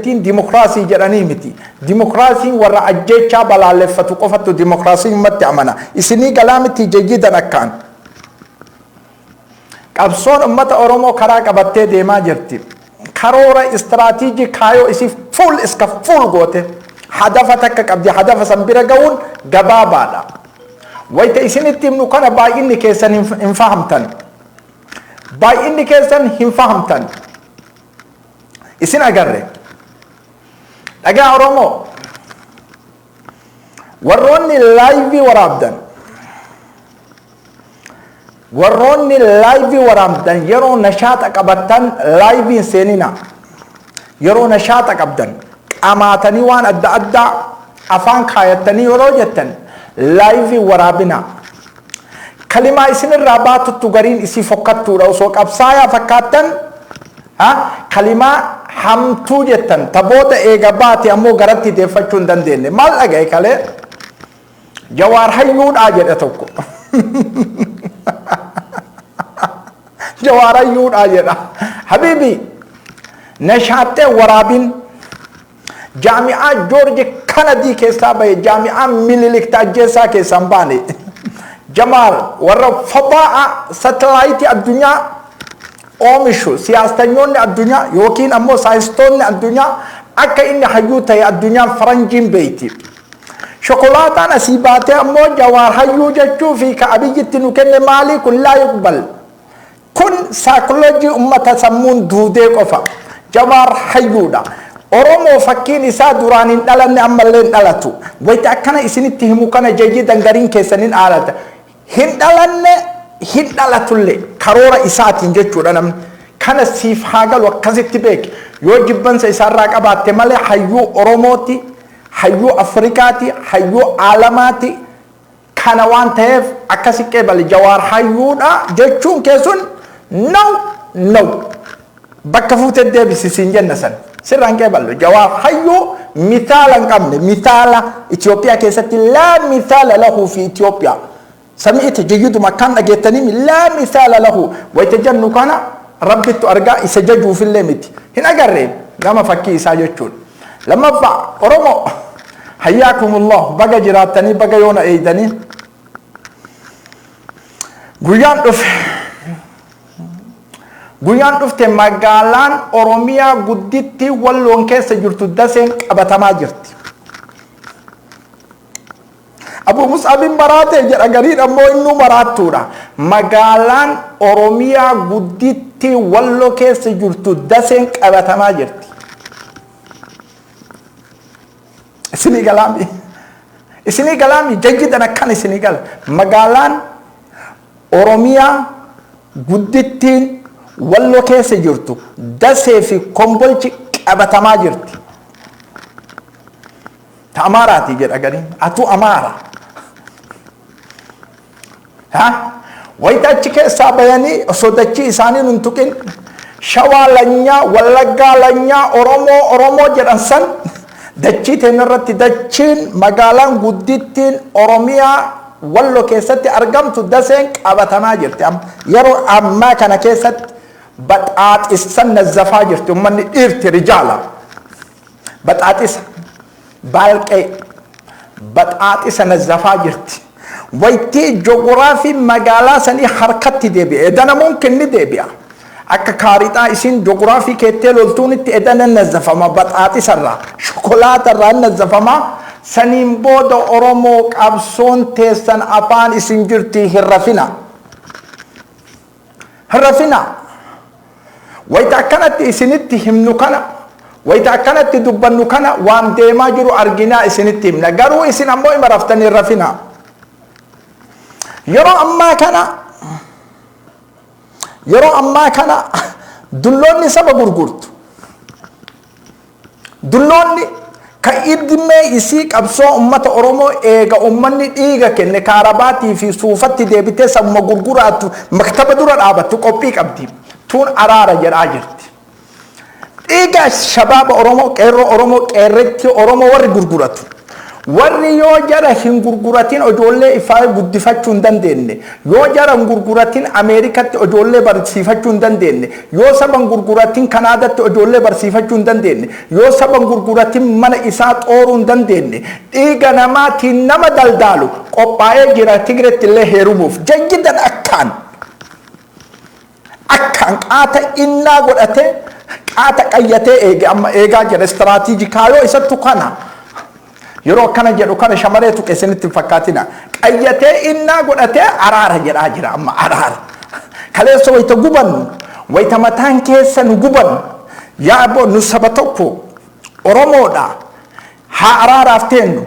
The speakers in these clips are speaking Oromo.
Dimokiraasii jedhanii miti. Dimokiraasiin warra ajjeechaa balaaleffatu qofattu dimokiraasiimmatti amana. Isinii galaa miti jayyidan akkaan. Qabsoon ummata Oromoo karaa qabattee deemaa jirti. Karoora istiraatiijii kaayoo isii fuul iska fuul goote. Hadafa takka qabdi. Hadafa san bira ga'uun gabaabaadha. Wayita isinitti himnu kana baay'inni keessan hin fahamtan. Baay'inni keessan hin fahamtan. Isin agarre. Dhagaa Oromoo. Warroonni live waraabdan. Warroonni live waraabdan yeroo nashaaxa qabattan live hin seenina. Yeroo nashaaxa qabdan qamaatanii waan adda addaa afaan kaayattanii yeroo jettan live waraabina. Kalimaa isinirraa baatuttu gariin isii fokkattuudha osoo qabsaayaa fakkaattan kalimaa hamtuu jettan ta booda eega baate ammoo garatti deeffachuu hin dandeenye. Maal dhagaye kalee? Jawaar hayyuudhaa jedhe tokko. Jawaar hayyuudhaa jedha. Habiibi nashaaxxee waraabin jaami'aa Joorji Kanadii keessaa bahe, jaami'aa Minilik Taajjeessaa keessaa hin baane. Jamaal warra fadaa'a satelaayitii addunyaa oomishu, siyaastanyoonni addunyaa yookiin ammoo saayinsistoonni addunyaa akka inni hayyuu ta'e addunyaan faranjiin beeyti. Shokolaataan asii baatee ammoo Jawaar hayyuu jechuu fi ka Abiyyitti nu kenne maalii kun laa yuqbal. Kun saayikoloojii ummata sammuun duudee qofa. Jawaar hayyuudha. Oromoo fakkiin isaa duraan hin dhalanne ammallee hin dhalatu. Wayita akkana isinitti himu kana jayyidan gariin keessan hin aalata. Hin dhalanne, hin dhalatullee karoora isaatiin jechuudha namni. Kana siif haa galu, akkasitti beeki. Yoo jibbansa isaarraa qabaatte malee hayyuu Oromooti, hayyuu Afrikaati, hayyuu aalamaati. Kana waan ta'eef akkasi qeebali. Jawaar hayyuudha jechuun keessun no no. Bakka fuutee deebisi siin jenna san. Sirraan qeeballu. Jawaar hayyuu mithaala hin qabne. Mithaala Itoophiyaa keessatti laa mithaala lahu fi Itoophiyaa. Sami'ite jiyyuduma akkaan dhageettanii laa mithaala lahu. Wayita jennu kana Rabbittu argaa, isa jajuufillee miti. Hin agarre nama fakkii isaa jechuudha. Lammaffaa, Oromoo, hayyaakumullah, baga jiraattanii, baga yoona eeydanii. Guyyaan dhufe. Guyyaan dhufte magaalaan Oromiyaa guddittii Walloon keessa jirtu Daseen qabatamaa jirti. Abu Mus'abin maraate jedha, gariin ammoo innuu maraattuudha. Magaalaan Oromiyaa guddittii Walloo keessa jirtu Daseen qabatamaa jirti. Isinii galaami. Isinii galaami jajjidan akkan isinii gala. Magaalaan Oromiyaa guddittiin Walloo keessa jirtu Dasee fi Kombolchi qabatamaa jirti. Ta Amaaraati jedha gariin. Atu Amaara. Ha? Wayita achi keessaa bayanii osoo dachii isaanii nun tuqin Shawaa lanyaa, Wallaggaa lanyaa, Oromoo Oromoo jedhan san dachii teenya irratti dachiin magaalaan guddittiin Oromiyaa Wallo keessatti argamtu Daseen qabatamaa jirti. Yeroo ammaa kana keessatti baxaaxissan nazzafaa jirti. Uummanni dhiirti rijaala. Baxaaxisa baalqee baxaaxisa nazzafaa jirti. Waytii joogiraafiin magaalaa sanii harkatti deebi'e. Edana mumkin ni deebi'a. Akka kaarixaa isin joogiraafii keettee loltuunitti edana nazzafama baxaaxisarraa, shokolaatarraa nazzafama. Saniin booda Oromoo qabsoon teessan afaan isin jirti, hin rafina. Hin rafina. Wayita akkanatti isinitti himnu kana, wayita akkanatti dubbannu kana waan deemaa jiru arginaa isinitti himna. Garuu isin ammoo ima raftanii, hin rafina. Yeroo ammaa kana dulloonni saba gurgurtu. Dulloonni ka idmee isii qabsoo ummata Oromoo eega ummanni dhiiga kenne kaarabaatii fi suufatti deebitee sabuma gurguraatu maktaba dura dhaabattu qophii qabdi. Tuun araara jedhaa jirti. Dhiiga shabaaba Oromoo, qeerroo Oromoo, qeerretti Oromoo warri gurguratu. Warri yoo jara hin gurguratin ijoollee ifaa guddifachuu hin dandeenye, yoo jara hin gurguratin Ameerikatti ijoollee barsiifachuu hin dandeenye, yoo saba hin gurguratin Kanaadatti ijoollee barsiifachuu hin dandeenye, yoo saba hin gurguratin mana isaa xooruu hin dandeenye, dhiiga namaatiin nama daldaalu qophaa'ee jira Tigreetti illee heerumuuf. Jayyidan akkaan akkaan qaata innaa godhatee qaata qayyatee eege amma eegaa jira istiraatiijii kaayoo isattu kana. Yeroo akkana jedhu kana shamaree tuqe isinitti hin fakkaatina. Qayyatee innaa godhatee araara jedhaa jira amma araara. Kaleessa wayita gubannu, wayita mataan keessa nu gubannu, yaa aboo nu saba tokko Oromoodha, haa araaraaf teennu,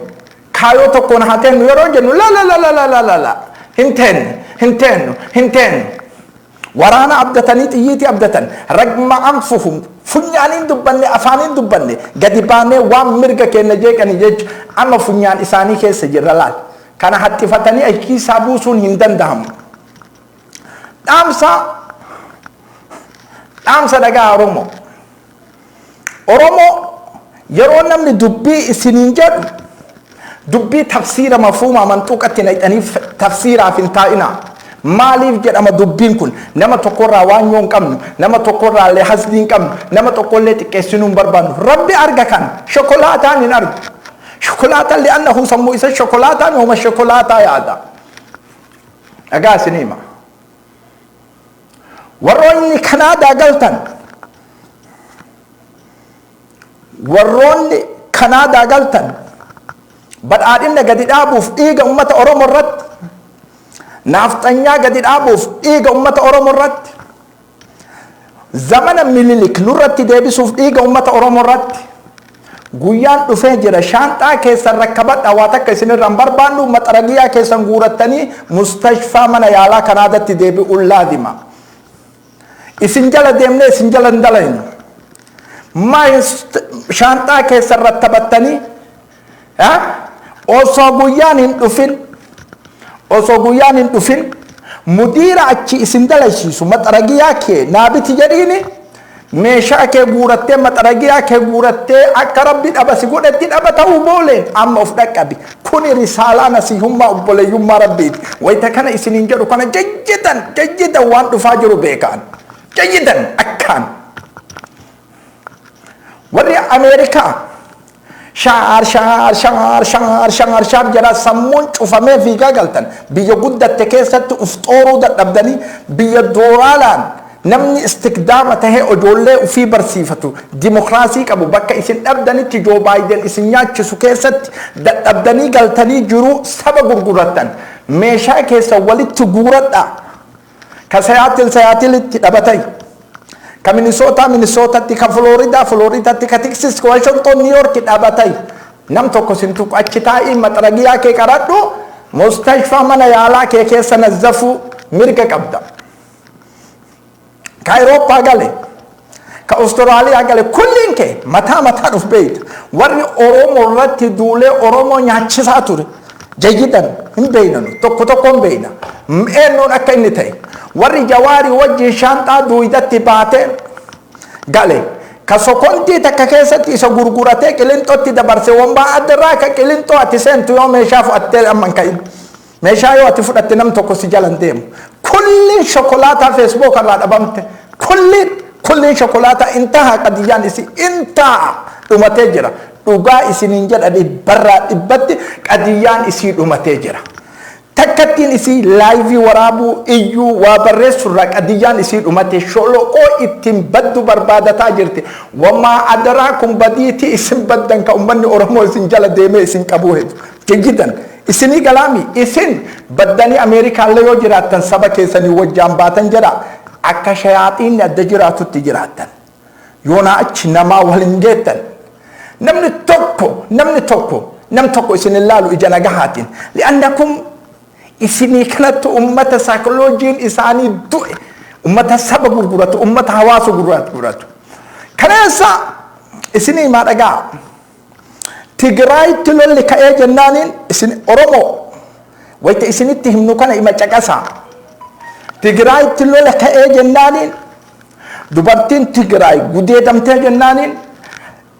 kaayoo tokkoon haa teennu yeroo jennu, la la la la la la la la, hin teennu, hin teennu, hin teennu. Waraana abdatanii, xiyyiitii abdatan, ragma anfuhum. Funyaaniin dubbanne, afaaniin dubbanne, gadi baanee waan mirga keenya jeeqanii jecha amma funyaan isaanii keessa jirra laal. Kana haxxifatanii achiisaa buusuun hin danda'amu. Dhaamsa, dhaamsa dhagaa Oromoo. Oromoo, yeroo namni dubbii isiniin jedhu dubbii tafsiira mafhuumaa manxuuqatti naqxanii tafsiiraaf hin taa'inaa. Maaliif jedhama dubbiin kun? Nama tokkorraa waan yoo hin qabnu, nama tokkorraa illee hasdii hin qabnu, nama tokkollee xiqqeessinuu hin barbaannu. Rabbi arga kana, shokolaataan hin argu. Shokolaataan li'annahu sammuu isa shokolaataan hooma shokolaataa yaada. Dhagaa isinii hima. Warroonni Kanaadaa galtan, warroonni Kanaadaa galtan, badhaadhina gadi dhaabuuf dhiiga ummata Oromoo irratti, naafxanyaa gadi dhaabuuf dhiiga ummata Oromoo irratti, zamana Mililik nurratti deebisuuf dhiiga ummata Oromoo irratti guyyaan dhufee jira. Shaanxaa keessan rakkabadha, waa takka isinirra hin barbaannu. Maxaragiyaa keessan guurattanii mustashfaa mana yaalaa Kanaadatti deebi'uun laazima. Isin jala deemnee isin jala hin dalaynu. Maa shaanxaa keessan rattabattanii osoo guyyaan hin dhufin, osoo guyyaan hin dhufin, mudiira achi isin dalaysiisu maxaragiyaa kee naabiti jedhiini, meeshaa kee guurattee, maxaragiyaa kee guurattee, akka Rabbi dhaba si godhetti dhaba ta'uu booleen amma of dhaqqabi. Kuni risaalaa nasiihummaa obboleeyyummaa Rabbiiti. Wayita kana isiniin jedhu kana jayyidan, jayyidan waan dhufaa jiru beekaan. Jayyidan akkaan. Warri Ameerikaa shaar shaar shaar shaar shaar shaar jedhaa sammuun cufamee fiigaa galtan, biyya guddatte keessatti uf xooruu dadhabdanii, biyya dooraalaan namni istikdaama tahee ijoollee ufii barsiifatu dimokiraasii qabu bakka isin dhabdanitti, Joo Baayiden isin nyaachisu keessatti dadhabdanii galtanii jiruu saba gurgurattan. Meeshaa keessa walitti guuradhaa. Ka Sayaatil Sayaatilitti dhabatay, ka Minisootaa Minisootatti, ka Filooridaa Filooridaatti, ka Tiksis, Washington, New York dhabatay. Nam tokko sin tuqu. Achi taa'ii maxaragiyaa kee qaradhu, mustashfaa mana yaalaa kee keessa nazzafuu mirga qabda. Ka Awurooppaa gale, ka Awustiraaliyaa gale, kulliin kee mataa mataan uf beeyta. Warri Oromoo irratti duulee Oromoo nyaachisaa ture jayyidan hin beeynanu, tokko tokko hin beeyna eenyuun akka inni ta'e. Warri Jawaarii wajjin shaanxaa duuydatti baatee gale, ka sokondii takka keessatti isa gurguratee Qilinxootti dabarse, wambaa addarraa ka Qilinxoo ati seentu yoo meeshaa fudhattee amma hin ka'in. Meeshaa yoo ati fudhatte nam tokko si jalan deemu. Kulliin shokolaataa Facebook irraa dhabamte. Kulliin, kulliin shokolaataa intahaa, qadiyyaan isii intahaa dhumatee jira. Dhugaa isiniin jedha, dhibbarraa dhibbatti qadiyyaan isii dhumatee jira. Takkattiin isii live waraabuu, iyyuu, waa barreessurraa qadiyyaan isii dhumate, sholoqoo ittiin baddu barbaadataa jirti. Wamaa adaraa kun badiitii isin baddan ka ummanni Oromoo isin jala deemee isin qabuu hedu. Jayyidan isinii galaami. Isin baddanii Ameerikaallee yoo jiraattan saba keessanii wajjaan baatan jedha, akka shayaaxiinni adda jiraatutti jiraattan. Yoonaa achi namaa wal hin geettan. Namni tokko, namni tokko, nam tokko isin hin laalu ija nagahaatiin. Li'annakum isinii kanatti ummata saayikoloojiin isaanii du'e, ummata saba gurguratu, ummata hawaasa gurguratu. Kaleessa isinii himaa dhagaa. Tigraayitti lolli ka'ee jennaaniin, isin Oromoo wayita isinitti himnu kana ima caqasaa. Tigraayitti lola ka'ee jennaaniin, dubartiin Tigraay gudeedamtee jennaaniin,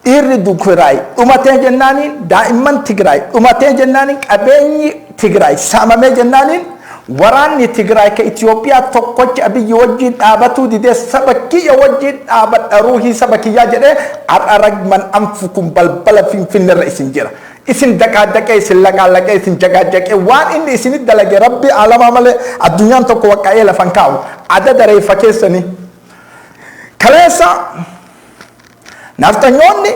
Dhiirri Tigraay dhumatee jennaaniin, daa'imman Tigraay dhumatee jennaaniin, qabeenyi Tigraay saamamee jennaaniin, waraanni Tigraay ka Itoophiyaa tokkochi Abiyyi wajjin dhaabatuu didee, saba kiyya wajjin dhaabadha, ruuhii saba kiyyaa jedhee, har'a ragman anfu kun balbala Finfinneerra isin jira. Isin daqaadaqee, isin laqaalaqee, isin jagaajaqee, waan inni isinit dalage Rabbi aalamaa malee addunyaan tokko waqqa'ee lafan kaa'u adada reeffa keessanii. Kaleessa nafxanyoonni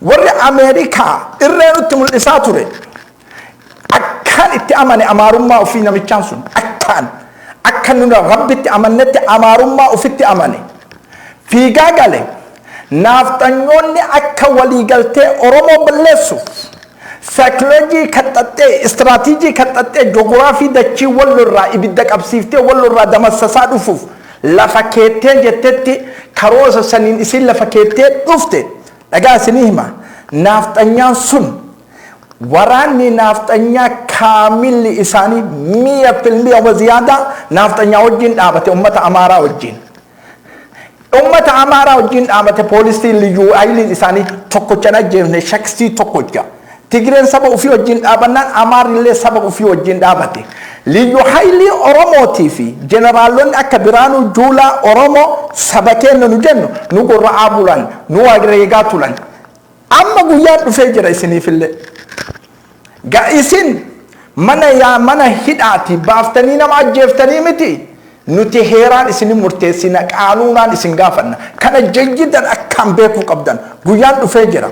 warri Ameerikaa irree nutti mul'isaa ture. Akkaan itti amane amaarummaa ofii namichaan sun, akkaan akka nuna Rabbitti amannetti amaarummaa ofitti amane. Fiigaa gale. Naafxanyoonni akka waliigaltee Oromoo balleessuuf saayikoloojii kaxxaxxee, istiraatiijii kaxxaxxee, joogiraafii dachii Wallorraa ibidda qabsiiftee Wallorraa damassasaa dhufuuf lafa keettee jettetti, karoosa saniin isin lafa keettee dhufte. Dhagaa isinii hima, naafxanyaan sun, waraanni naafxanyaa kaamilli isaanii 100% waziyaadaa naafxanyaa wajjin dhaabate, ummata Amaaraa wajjin. Ummata Amaaraa wajjin dhaabate. Poolisiin liyyuu hayiliin isaanii tokkochan ajjeefne, shaksii tokkocha. Tigreen saba ofii wajjin dhaabannaan, Amaarrillee saba ofii wajjin dhaabate. Liyyuu hayilii Oromootii fi jeneraalonni akka Biraanuu Juulaa Oromoo saba keenya nu jennu nu gorra'aa bulan, nu wareegaa tulan. Amma guyyaan dhufee jira isiniifillee. Ga isin mana yaa mana hidhaati baaftanii nama ajjeeftanii miti. Nuti heeraan isin murteessina, qaanuunaan isin gaafanna. Kana jayyidan akkaan beekuu qabdan. Guyyaan dhufee jira.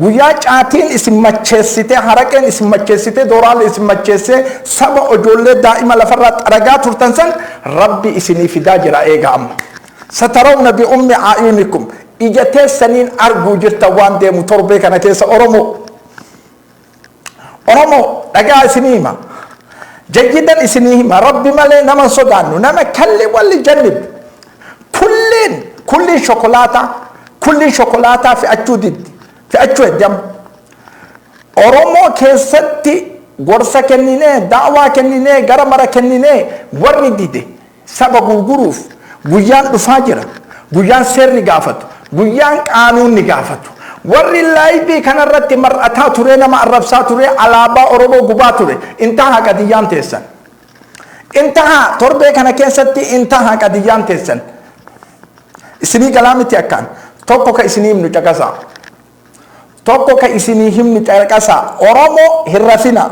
Guyyaa caatiin isin macheessitee, haraqeen isin macheessitee, dooraalli isin macheessee, saba ijoollee daa'ima lafarraa xaragaa turtan san Rabbi isinii fidaa jira, eega amma. Satarawna bi ummi a'yunikum. Ija teessaniin arguu jirtan waan deemu torbee kana keessa Oromoo. Oromoo, dhagaa isinii hima. Jayyidan isinii hima. Rabbi malee nama sodaannu. Nama kalli walli jannib. Kulliin kulliin shokolaataa, kulliin shokolaataa fe'achuu diddi. Fe'achuu heddama. Oromoo keessatti gorsa kenninee, daawaa kenninee, gara mara kenninee, warri dide saba gurguruuf guyyaan dhufaa jira. Guyyaan seerri gaafatu. Guyyaan qaanuunni gaafatu. Warri live kanarratti mar'ataa ture, nama arrabsaa ture, alaabaa Oromoo gubaa ture. Intaha qadiyyaan teessan. Intaha, torbee kana keessatti intaha qadiyyaan teessan. Isinii galaa miti akkaan. Tokko ka isinii himnu caqasaa. Tokko ka isinii himnu caqasaa. Oromoo, hin rafina.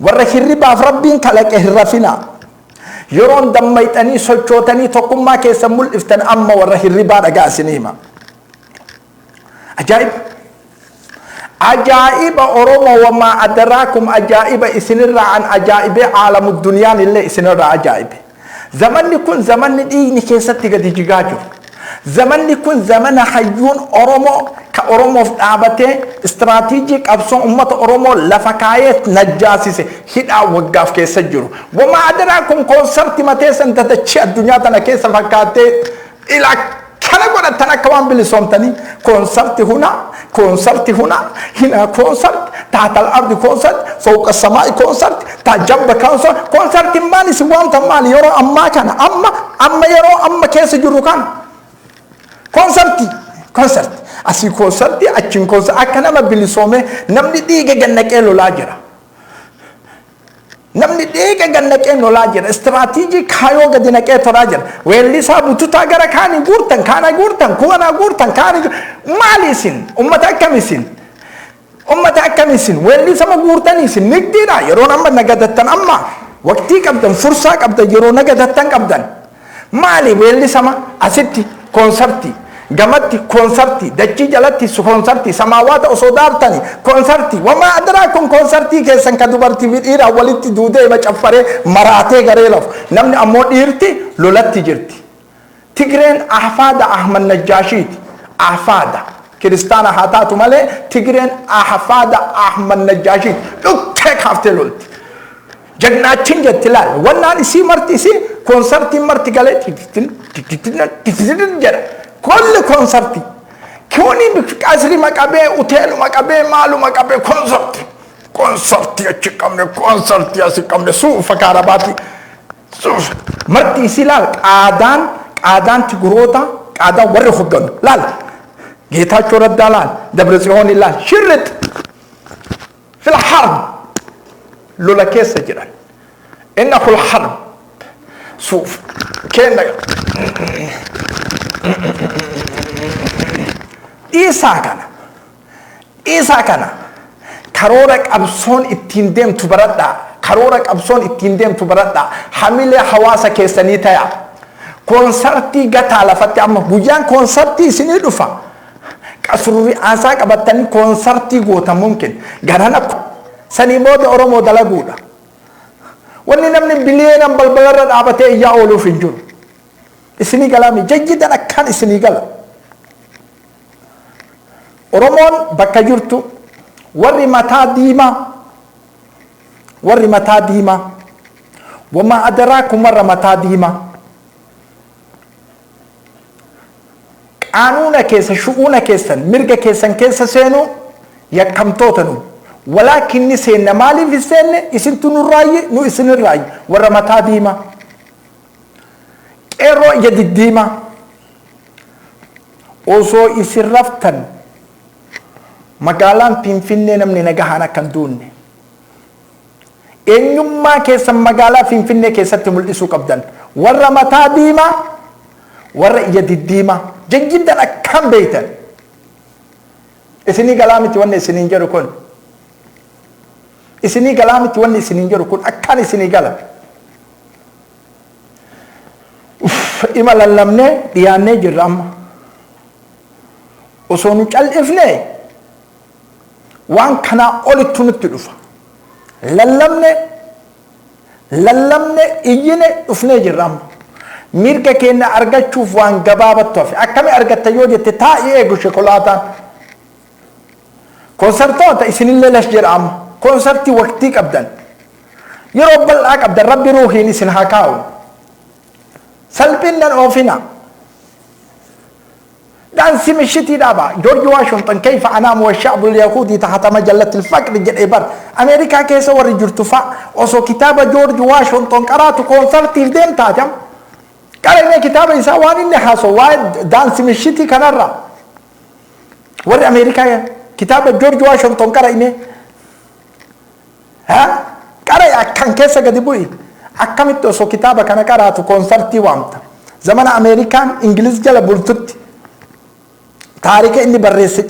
Warra hirribaaf Rabbiin kalaqe, hin rafina. Yeroon dammayxanii sochootanii tokkummaa keessan mul'iftan amma. Warra hirribaa, dhagaa isinii hima. Ajaa'iba! Ajaa'iba Oromoo, wamaa adaraakum, ajaa'iba isinirraa an ajaa'ibee, caalamu duniyaan illee isinirraa ajaa'ibe. Zamanni kun zamanni dhiigni keessatti gadi jigaa jiru. Zamanni kun zamana hayyuun Oromoo ka Oromoof dhaabatee istiraatiijii qabsoo uummata Oromoo lafa kaayee najjaasise hidhaa waggaaf keessa jiru. Wamaa adaraakum, koonsarti mateessan dadachii addunyaa tana keessa fakkaattee ila kana godhatan akka waan bilisoomtanii, koonsarti huna, koonsarti huna, hina koonsart, taatal ardi koonsart, fawqa samaa'i koonsart, taajabba koonsart. Koonsartiin maali isin waamtan? Maali yeroo ammaa kana, amma amma yeroo amma keessa jirru kana koonsarti, koonsarti asii, koonsarti achiin, koonsarti akka nama bilisoomee? Namni dhiiga gannaqee lolaa jira. Namni dhiiga gannaqee lolaa jira. Istiraatiijii kaayoo gadi naqee tolaa jira. Weellisaa bututaa gara kaanii guurtan, kaana guurtan, kuwana guurtan, kaanii maali isin? Ummata akkam isin? Ummata akkam isin? Weellisama guurtanii isin nigdiidha. Yeroon amma nagadattan amma waqtii qabdan, fursaa qabdan, yeroo nagadattan qabdan. Maali weellisama asitti koonsartii? Gamatti koonsartii, dachii jalatti koonsartii, samaawaata osoo daartani koonsartii. Wamaa adaraa kun koonsartii keessan ka dubartii fi dhiiraa walitti duudee macaffaree maraatee garee lafu. Namni ammoo dhiirti lolatti jirti. Tigreen ahfaada Ahmad Najjaashiiti. Ahfaada. Kiristaana haa taatu malee Tigreen ahfaada Ahmad Najjaashiiti. Dhukkee kaaftee lolti. Jagnaachin jetti laal. Wannaan isii marti, isii koonsartiin marti galee jedha. Kolli koonsartii. Kuni qasrima qabee, uteeluma qabee, maaluma qabee, koonsartii. Koonsartii achi qabne, koonsartii asi qabne, suufa kaarabaati. Suufa. Marti isii laal, qaadaan qaadaan Tigiroota, qaadaan warri hogganu laal. Geetaachoo Raddaa laal, Dabratsiyoon laal, shirrit fil harb, lola keessa jiran. Innahu harb suuf kenna dhiisaa kana, dhiisaa kana. Karoora qabsoon ittiin deemtu baradhaa, karoora qabsoon ittiin deemtu baradhaa. Hamilee hawaasa keessanii ta'a. Koonsartii gataa lafatti, amma guyyaan koonsartii isinii dhufa. Qasurri aansaa qabattanii koonsartii goota mumkin garana sanii booda Oromoo dalaguudha. Wanni namni biliyeenan balbalarra dhaabatee iyyaa ooluuf hin jiru. Isinii galaami jajjidan akkaan isinii gala. Oromoon bakka jirtu, warri mataa diimaa, warri mataa diimaa, wamaa adaraakum, warra mataa diimaa, qaanuuna keessa, shu'uuna keessan, mirga keessan keessa seenuu yakkamtoota nu walaakinni seenna. Maaliif hin seenne? Isintu nurraayyi, nu isinirraayyi. Warra mataa diimaa, qeerroo ija diddiimaa, osoo isin raftan magaalaan Finfinnee namni nagahaan akka hin duunne, eenyummaa keessan magaalaa Finfinnee keessatti mul'isuu qabdan. Warra mataa diimaa, warra ija diddiimaa, jajjiddan akkam beeytan? Isinii galaa miti wanni isiniin jedhu kun? Isinii galaa miti wanni isiniin jedhu kun? Akkaan isinii gala. Ima lallabnee dhiyaannee jirra. Amma osoo nu cal'ifne waan kanaa olittu nutti dhufa. Lallabne, lallabne, iyyine, dhufnee jirra. Amma mirga keenya argachuuf waan gabaabattu hafe. Akkami argatta yoo jette, taa'ii eegu. Shokolaataan konsartoota isinillee lash jedha. Amma konsartii waqtii qabdan, yeroo bal'aa qabdan. Rabbi ruuhiin isin haa kaa'u. Salphinnan oofina daansi mishitii dhaaba. George Washington "كيف أنام والشعب اليهودي تحت مظلة الفقر" jedhee bar. Ameerikaa keessa warri jirtu fa osoo kitaaba George Washington qaraatu koonsartiif deemtaa jam. Qara'ee kitaaba isaa, waan inni haasoo waa'ee daansi mishitii kanarra. Warri Ameerikaa kitaaba George Washington qara'ine, ha qara'e, akkan keessa gadi bu'i. Akkamitti osoo kitaaba kana qaraatu koonsartii waamta? Zamana Ameerikaan Ingiliz jala bultutti taarika inni barreesse,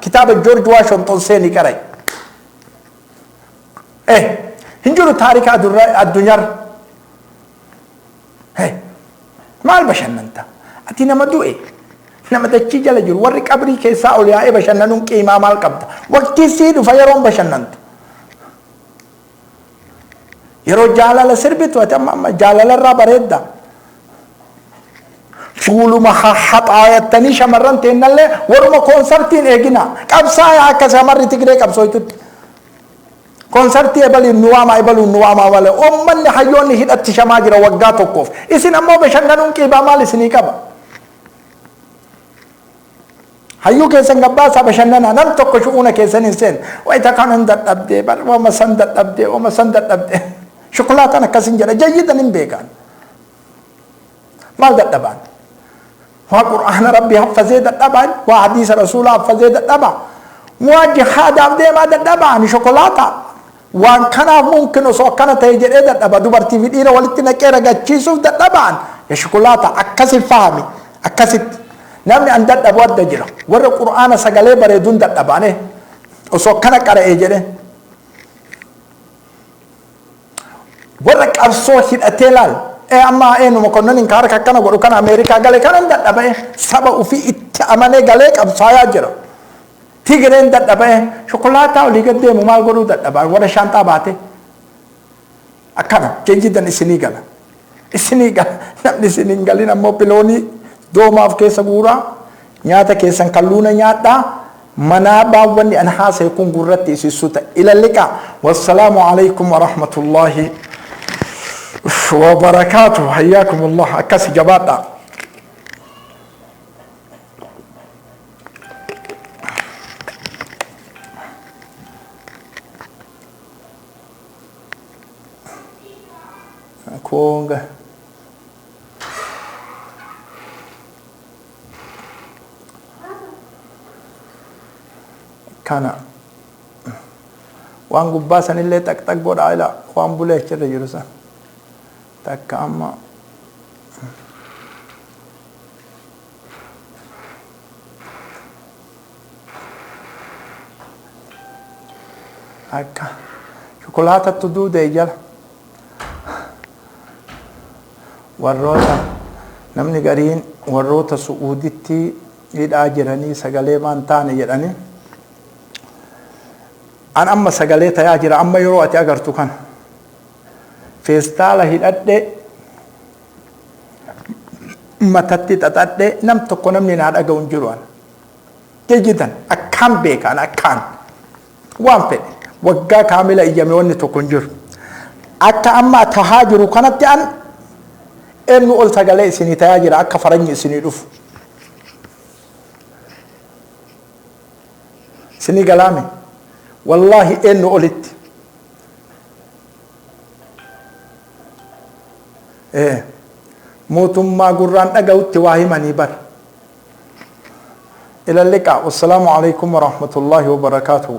kitaaba George Washington seenii qara'e. Hin jiru taarika addunyaarra. Maal bashannanta? Ati nama du'e, nama dachii jala jiru, warri qabrii keessaa ol yaa'ee bashannanuun qiimaa maal qabda? Waqtii sii dhufa yeroon bashannantu. Yeroo jaalala sirbitu, ati amma amma jaalalarraa bareedda. Fuuluma haxaayattanii shamarran teennallee waruma koonsartiin eegina. Qabsaa'aa akka shamarri Tigree qabsooytutti. Koonsartii ebaliin nu waamaa, ebaluun nu waamaa malee, uummanni hayyoonni hidhatti shamaa jira waggaa tokkoof. Isin ammoo bashannanuun qiibaa maal isinii qaba? Hayyuu keessan gabbaasaa bashannanaa, nam tokko shu'uuna keessan hin seenu. Wayita kanan dadhabdee bar, wama san dadhabdee, wama san dadhabdee. Shukulaataan akkasin jedha, jayyidan hin beekan. Maal dadhabaan? Waa Qur'aana Rabbi haffazee dadhabaan, waa hadiisa Rasuulaa haffazee dadhabaa. Waa jihaadaaf deemaa dadhabaan shokolaataa. Waan kanaaf mumkin osoo akkana ta'e jedhee dadhaba. Dubartii fi dhiira walitti naqee ragachiisuuf dadhabaan. Ya shokolaataa akkasi fahami, akkasitti. Namni an dadhabu adda jira. Warra Qur'aana sagalee bareeduun dadhabaane osoo akkana qara'ee jedhee. Warra qabsoo hidhatee laal. Amma eenyu mokonnonin ka harka akkana godhu kana Ameerikaa galee kanan dadhaba'e, saba ofii itti amanee galee qabsaayaa jira. Tigreen dadhaba'e shokolaataa olii gad deemu maal godhuu dadhabaa warra shaanxaa baate. Akkana jayyidan isinii gala. Isinii gala. Namni isin hin galin ammoo piloonii doomaaf keessa guuraa, nyaata keessan kalluuna nyaadhaa. Manaa baawwanni an haasa'e kun gurratti isin suta ila liqa. Wassalaamu alaykum warahmatullaahi wabarakaatu. Hayyaakum Allah. Akkas jabaadhaa. Konga. Kana waan gubbaa sanillee xaqxaq godhaa ila waan bulee achirra jiru san. Takka amma akka shokolaatatti duudee jala. Warroota namni gariin warroota Su'uuditti hidhaa jiranii sagalee maan taane jedhanii. An amma sagalee tayaa jira amma yeroo ati agartu kana. Feestaala hidhadhe matatti xaxadhe nam tokko namni naa dhaga'u hin jiru ana. Jejjitan akkaan beeka an akkaan waan fedhe waggaa kaamila iyyame wanni tokko hin jiru. Akka amma tahaa jiru kanatti an eenyu ol sagalee isinii tayaa jira akka faranyi isinii dhufu. Isinii galaame wallaahi eenyu olitti. Mootummaa gurraan dhaga'utti waa himanii bar. إلى اللقاء، والسلام عليكم ورحمة الله وبركاته.